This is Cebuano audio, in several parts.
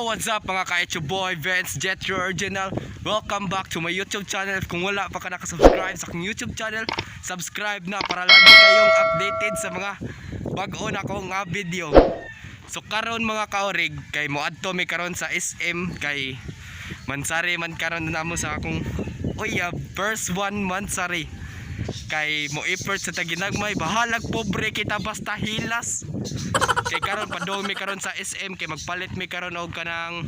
Yo, what's up, mga ka? It's your boy Vince Jetro Original. Welcome back to my YouTube channel. Kung wala pa ka nakasubscribe sa aking YouTube channel, subscribe na para lagi kayong updated sa mga bago na akong nga video. So karon, mga kaorig, kay moadto mi karon sa SM kay monthsary man karon namo sa akong uyab, first one monthsary. Kay mo effort sa taginagmay, bahalag pobre kita basta hilas. Kay karon padung mi karon sa SM kay magpalit mi karon og kanang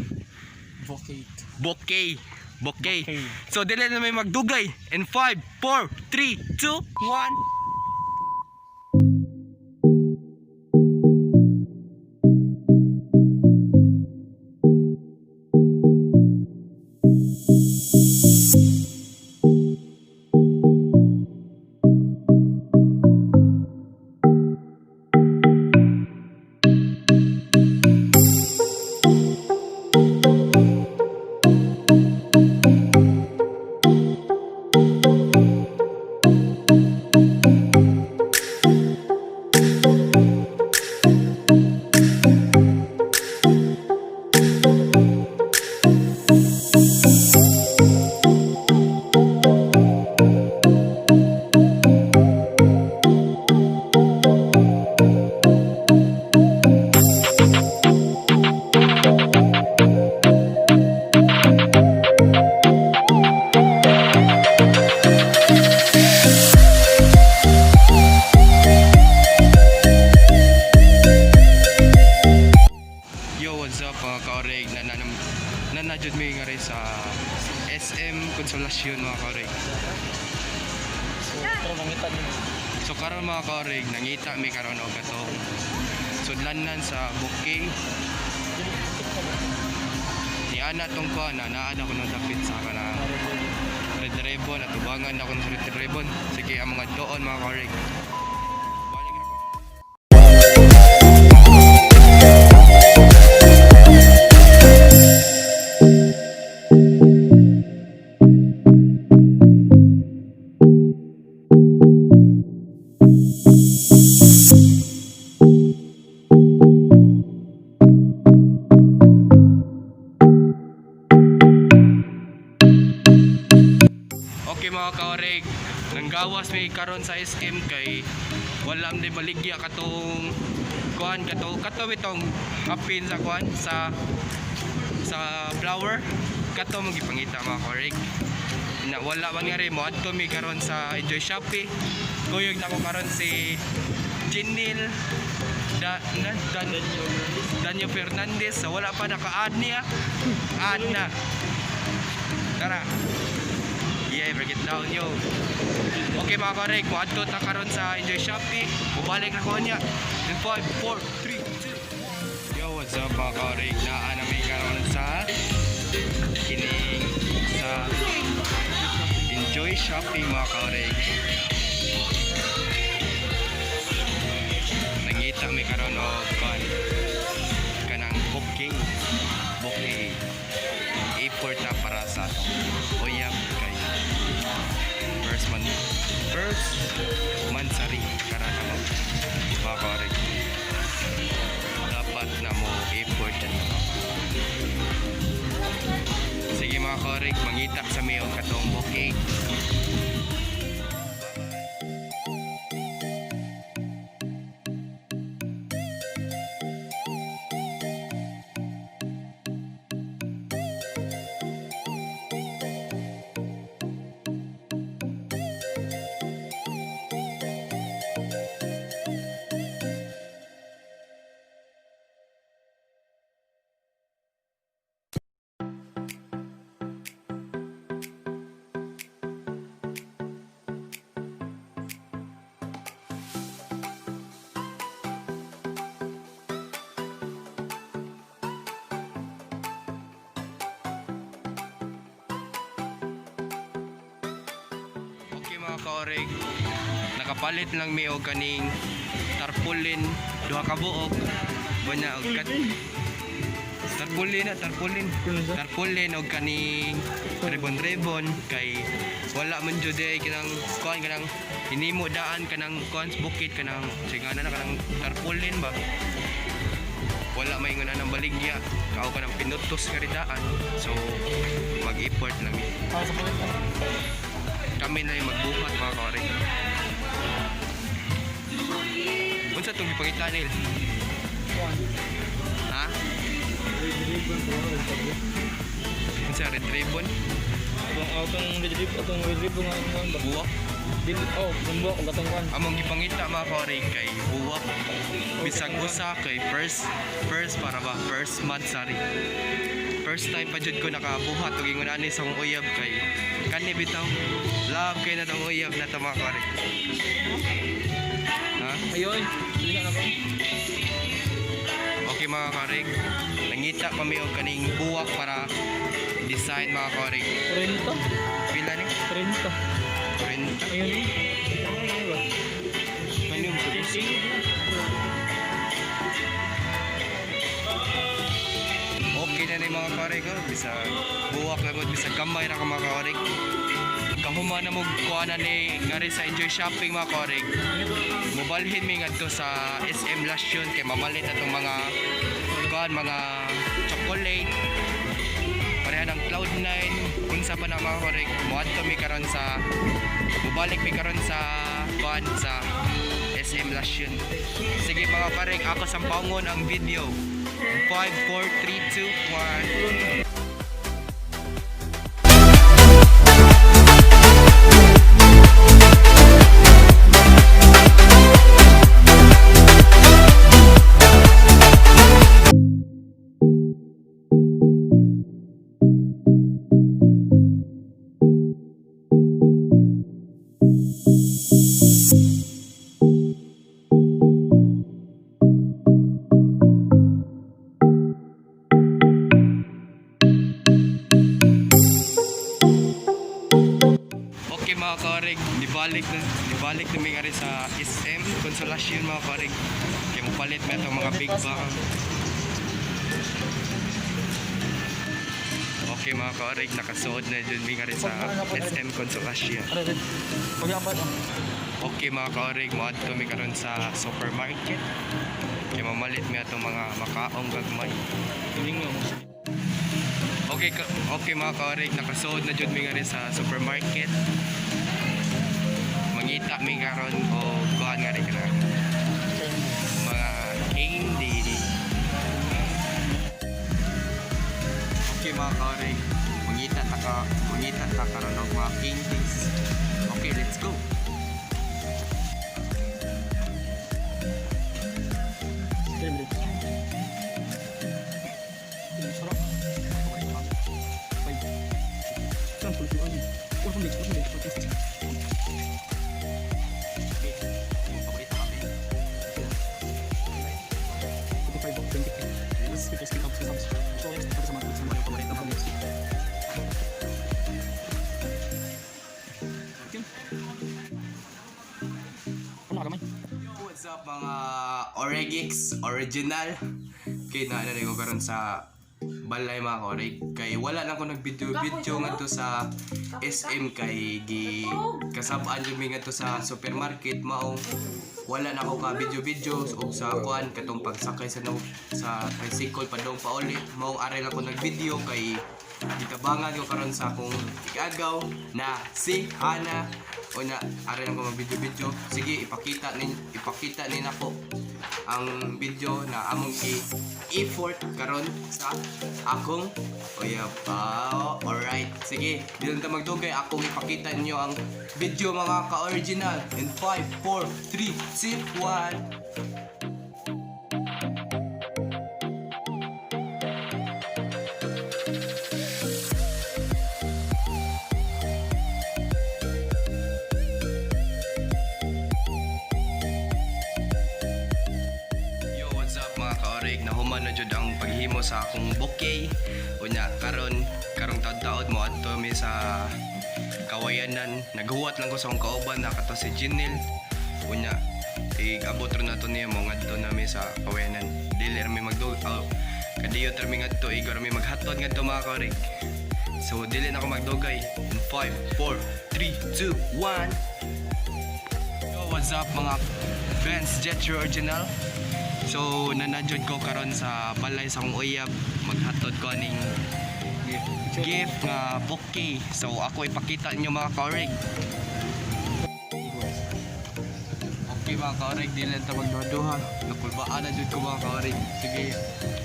Bouquet. Bouquet. Bouquet. Bouquet. So dili na may magdugay. In 5, 4, 3, 2, 1. Yo, what's up, mga kaoreg? Naa na jud mi nga sa SM Consolacion, mga kaoreg. So, pero mangita niyo. So karon, mga kaoreg, nangita mi karon og katong sudlanan sa bouquet. Ni ana tong ko na naa na ko nang dapit sa kana red ribbon at tubangan ako ng red ribbon. Sige, ang mga doon, mga kaoreg. Balik ako. Okay, mga kaoreg, nanggawas may karon sa SM kay wala man maligya katong kuan kato kato bitong apin sa kuan sa flower kato mong gipangita, mga kaoreg, na wala man nga rin mo adto mi karon sa Enjoy Shopee. Kuyog na ko karon si Jinil da, na, Dan, Daniel Fernandez. So, wala pa naka-add niya, add na. Tara. Yeah, break it down, yo. Okay, mga korek, moadto ta karon sa Enjoy Shopee. Mubalik na ko niya. In 5, 4, 3, 2, 1. Yo, what's up, mga korek? Naa na may karon sa kining sa Enjoy Shopping, mga korek. Nangita mi karon og kuan kanang bouquet. Bouquet. Effort na para sa atong uyab kay first monthsary karon na mga korek, dapat na mo effort yan. Sige, mga korek, mangita sa mi og katong bouquet. Okay, mga kaoreg, nakapalit lang mi og kaning tarpaulin, duha ka buok. Bunya og kat tarpaulin na tarpaulin. Tarpaulin og kaning ribbon-ribbon kay wala man jud eh kanang kuan kanang hinimo daan kanang kuan sa bukid kanang sige na kanang tarpaulin ba. Wala may nga ng baligya. Kao ka ng pinutos nga ridaan. So mag-effort lang mi. Para sa palit. Kami na yung magbuhat, mga kaorig. Unsa tong gipangita nil? Ha? Red ribbon ko red ribbon. Unsa red ribbon? Atong red ribbon nga ano ba? Buwak. Dili oh, buwak og atong kwan. Among gipangita, mga kaorig, kay buwak. Bisag usa kay first first para ba first month, sorry. First time pa jud ko nakabuhat og ingon ani sa akong uyab kay kani bitaw. Love kay na tong uyab na to, mga kaorig. Ha? Ayoy, dili na ba? Okay, mga kaorig. Nangita pa mi og kaning buwak para design, mga kaorig. 30. Pila ni? 30. 30. Ayun. Ano ba? Kani mo sa Okay na ni, mga kaorig, oh. Bisag buwak lang gud, bisag gamay ra ka, mga kaorig. Kahuman na mo kuha na ni ngari sa Enjoy Shopping, mga kaorig. Mobalhin mi ngadto sa SM Lasyon kay mamalit atong mga kuan, mga chocolate. Pareha ng Cloud9, unsa pa na, mga kaorig. Moadto mi karon sa mobalik mi karon sa kuan sa SM Lasyon. Sige, mga kaorig, ako sa pangon ang video. 5 4 3 2 1. Okay, mga kaorig, nibalik na may ari sa SM Consolacion, mga kaorig. Kaya mopalit na itong mga big bag. Okay, mga kaorig, nakasuod na dyan may ari sa SM Consolacion. Ano red? Pag pa. Okay, mga kaorig, moadto mi karon sa supermarket. Kaya mamalit mi atong mga makaong gagmay. Piling mo. Okay, mga kaorig, nakasuod na jud mi nga rin sa supermarket. Mangita mi karon o kuan nga rin kana mga candy. Okay, mga kaorig, mangita ta karon og mga candies. Okay, let's go. Dili. Sarap. Five. Saan tuloy yung ano? Ultimate, ultimate, ultimate. Okay, yung paborito kami. 25, 25. Mas 50, 50, 50. So, sama sama yung paborito kami. Okay. Ano ka gamay? Yo, what's up mga Oregix original? Kay na ano ko karon sa balay, mga koreg, kay wala lang ko nag video video ngadto sa SM kay gi kasab-an jud mi ngadto sa supermarket, maong wala na ako ka video video og sa kuan katong pagsakay sa no, sa tricycle padong pauli, maong ari lang ko nag video kay gitabangan ko karon sa akong igagaw na si Hana. Una, ari lang ko mag video video. Sige, ipakita ni nako ang video na among i-effort karon sa akong uyab. Ah, alright. Sige, di lang ta magdugay, akong ipakita ninyo ang video, mga ka-original. In 5, 4, 3, 2, 1. Yo, what's up mga kaorig? Nahuman na jud ang paghimo sa akong bouquet. Unya, karon karong taod-taod mo adto mi sa Kawayanan. Naghuwat lang ko sa akong kauban na kato si Jinil. Unya, igabot ron nato niya mo ngadto nami sa Kawayanan. Dili ra mi magdug oh, kadiyot ra mi ngadto, igor mi maghatod ngadto, mga kaorig. So dili na ako magdugay. In 5, 4, 3, 2, 1. Yo, what's up mga fans Jetro Original? So nanadjud ko karon sa balay sa akong uyab, maghatod ko aning gift nga bouquet. So ako ipakita ninyo, mga kaoreg. Okay, mga kaoreg, di lang ta magduha-duha. Nakulbaan na jud ko, mga kaoreg. Sige,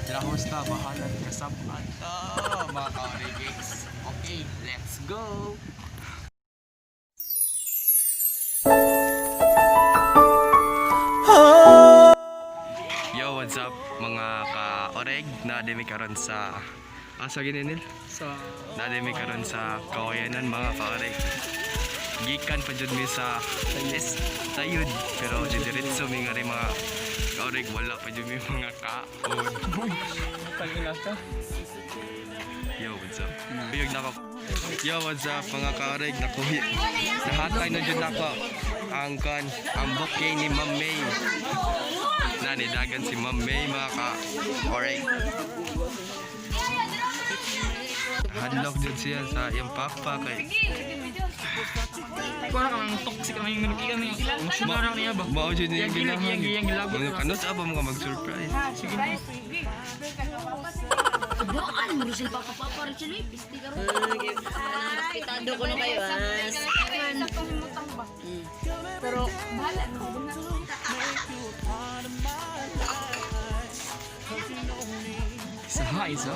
lahos na, bahala kasab-an ta, mga kaoreg. Okay, let's go! Yo, what's up, mga ka-oreg? Naademi karon sa asa gininil? Sa Naademi karon sa Kawayanan, mga ka-oreg. Gikan pa jud mi sa is tayod, pero didiretso mi nga rin, mga ka-oreg, wala pa jud mi mga kaon. Tangina ka. Yo, what's up? Biyog na ako. Yo, what's up, mga ka-oreg? Nakuhi. Nahatay na jud nako ang kan ang bouquet ni Ma'am May. Nanidagan si Ma'am May, mga ka-oreg. Hadlock jud siya sa iyang papa kay Kuha ka ng toxic ang yung nakikan niya. Emotional na niya ba? Mao jud niya Yang gilag, ginahan. yang yang gilabot. Mga kanus ba mga mag-surprise? Bukan, Maricel, papa, papa, Maricel, eh, pisti ka ron. Pitado ko na kayo, ah. Pero, Isa ha, isa.